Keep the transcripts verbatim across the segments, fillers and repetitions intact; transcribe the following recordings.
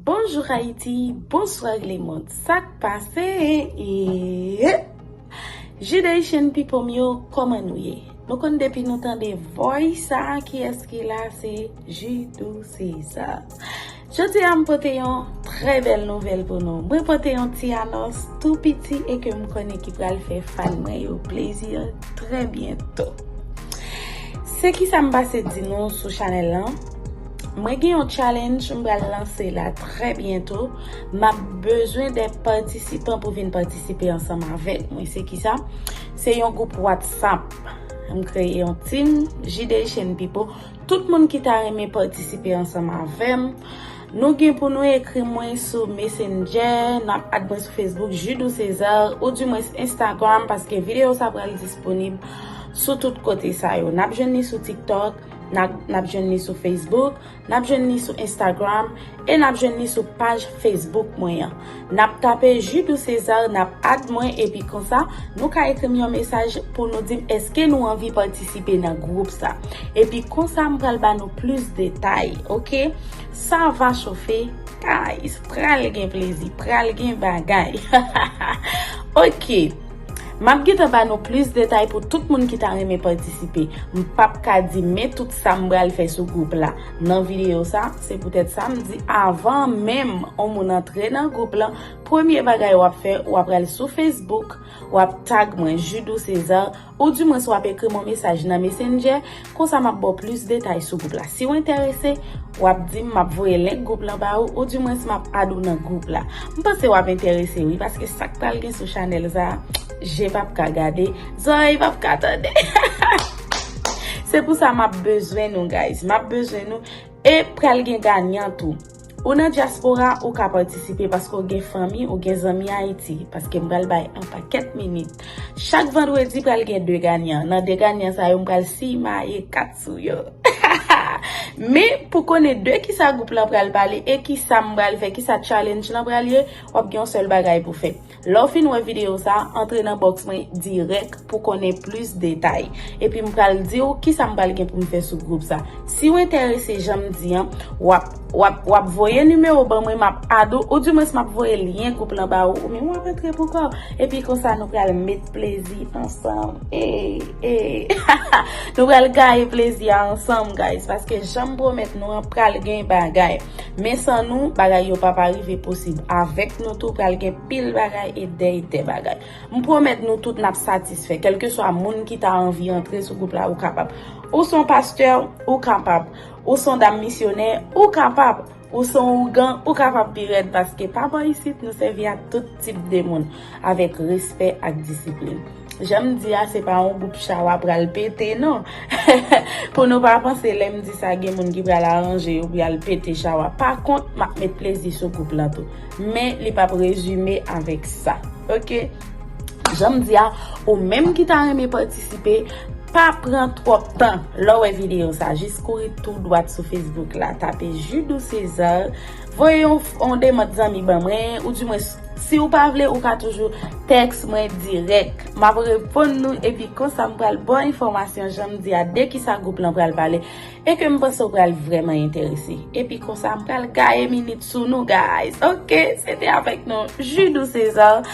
Bonjou Ayiti, bonswa lemonn, sa k pase? Judehaitian people m yo, kòman nou ye? Nou konn depi nou tande voice sa, kiyès ki la? Se Judou César. Jodi a m pote yon trè bèl nouvèl pou nou. Mwen pote yon ti anons tou piti e ke m konnen ki pral fè fan mwen yo plezi trè byento. Se ki sa m pase di nou sou chanèl lan? Mwen gen yon challenge m pral lanse la trè byento. M ap bezwen de patisipan pou vin patisipe ansanm avèk mwen. Se ki sa? Se yon gwoup WhatsApp. M kreye yon team Judehaitian people. Tout moun ki ta renmen patisipe ansanm avè m, nou gen pou nou ekri mwen sou Messenger, n ap add mwen sou Facebook, Judou César, ou dimwens Instagram, paske videyo sa pral disponib sou tout kote sa yo. N ap jwenn li sou TikTok, n ap, n ap jwenn li sou Facebook, n ap jwenn li sou Instagram, e n ap jwenn li sou paj Facebook mwen an. N ap tape Judou César, n ap add mwen, epi konsa, nou ka ekri m yon mesaj pou nou di m èske nou anvi patisipe nan gwoup sa. Epi konsa, m pral ba nou plis detay, oke? Sa va chofe, guys, pral gen plezi, pral gen bagay. Oke. M ap gentan ba nou plis detay pou tout moun ki ta renmen patisipe. M p ap ka di men tout sa m pral fè sou gwoup la nan videyo sa. Se poutèt sa m di avan menm on moun antre nan gwoup lan, premye bagay w ap fè, w ap al sou Facebook, w ap tag mwen Judou César, ou dimwens w ap ekri m on mesaj nan Messenger, konsa m ap ba w plis detay sou gwoup la. Si w enterese, w ap di m, m ap voye link gwoup lan ba ou, ou dimwens m ap add ou nan gwoup la. M panse w ap enterese wi, paske sa k pral gen sou chanèl sa a, je p ap ka gade, zòrèy p ap ka tande. Se pou sa m ap bezwen nou, guys. M ap bezwen nou. E pral gen ganyan tou. Ou nan dyaspora, ou ka patisipe paske w gen fanmi, ou gen zanmi Ayiti. Paske m pral bay an pakèt minit. Chak vandredi pral gen de ganyan. Nan de ganyan sa yo, m pral simaye kat sou yo. Men, pou konnen de kisa gwoup lan pral pale e kisa m pral fè, kisa challenge lan pral ye, w ap gen yon sèl bagay pou fè. Lè w fin wè videyo sa, antre nan box mwen dirèk pou konnen plis detay. Epi m pral di w kisa m pral gen pou m fè sou gwoup sa. Si w enterese, jan m di an, w ap, w ap, w ap voye nimewo ban mwen, m ap add ou, ou dimwens m ap voye lyen gwoup lan ba ou, ou menm w ap antre pou kò w. Epi konsa nou pral met plezi ansanm. Ey, ey. Nou pral gaye plezi a ansanm, guys, paske jan m pwomèt nou an, pral gen bagay. Men san nou, bagay yo p ap rive posib. Avèk nou tou, pral gen pil bagay e dèyè bagay. M pwomèt nou tout n ap satisfè. Kèlkeswa moun ki ta anvi antre sou gwoup la, ou kapab. Ou se yon pastè, ou kapab. Ou se yon dam misyonè, ou kapab. Ou se yon ougan, ou kapab pi rèd, paske pa bò isit, nou sèvi ak tout tip de moun, avèk respè ak disiplin. Jan m di a, se pa yon gwoup chawa pral pete, non. Pou nou pa panse, lè m di sa, gen moun ki pral aranje yo, pral pete chawa. Pa kont, m ap met plezi sou gwoup lan tou. Men, li p ap rezime avèk sa. Oke? Jan m di a, ou menm ki ta renmen patisipe, pa pran twòp tan. Lè w wè videyo sa, jis kouri tou dwat sou Facebook la, tape Judou César, voye yon, yon demann zanmi ban mwen, ou dimwens, si w pa vle, ou ka toujou tèks mwen dirèk. M ap reponn nou, epi konsa m pral ba w enfòmasyon, jan m di a, de kisa gwoup lan pral pale, e ke m panse w pral vrèman enterese. Epi konsa, m pral gaye minit sou nou, guys. Oke, se te avèk nou, Judou César.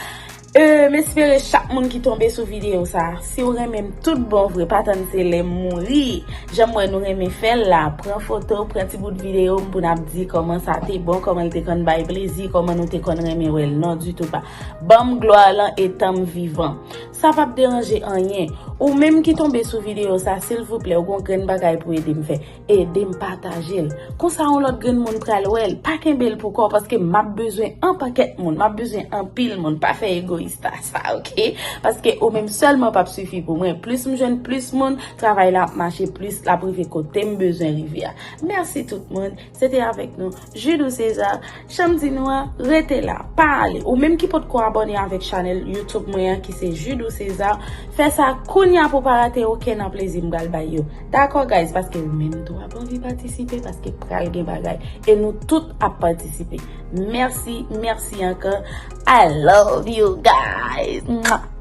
E, m espere chak moun ki tonbe sou videyo sa, si w renmen m tout bon vre, pa tann se lè m mouri. Jan m wè nou renmen fè l la, pran foto, pran ti bout videyo m pou n ap di kòman sa te bon, kòman l te konn bay plezi, kòman nou te konn renmen wè l. Non, ditou pa. Ban m glwa lan etan m vivan. Sa p ap deranje anyen. Ou menm ki tonbe sou videyo sa, silvouplè, ou gon grenn bagay pou ede m fè. Ede m pataje l. Konsa yon lòt grenn moun pral wè l. Pa kenbe l pou kò w, paske m ap bezwen an pakèt moun. M ap bezwen anpil moun. Pa fè egoyis ta sa, oke? Paske ou menm sèlman p ap sifi pou mwen. Plis m jwenn plis moun, travay la ap mache plis, l ap rive kote m bezwen rive a. Mèsi tout moun. Se te avèk nou, Judou César. Jan m di nou an, rete la, pa ale. Ou menm ki potko abòne avèk chanèl YouTube mwen an, ki se Judou César, fè sa kounye a pou w pa rate okenn nan plezi m pral bay yo. Dakò, guys, paske ou menm tou ap anvi patisipe, paske pral gen bagay. E nou tout ap patisipe. Mèsi, mèsi ankò. I love you guys. Mwah.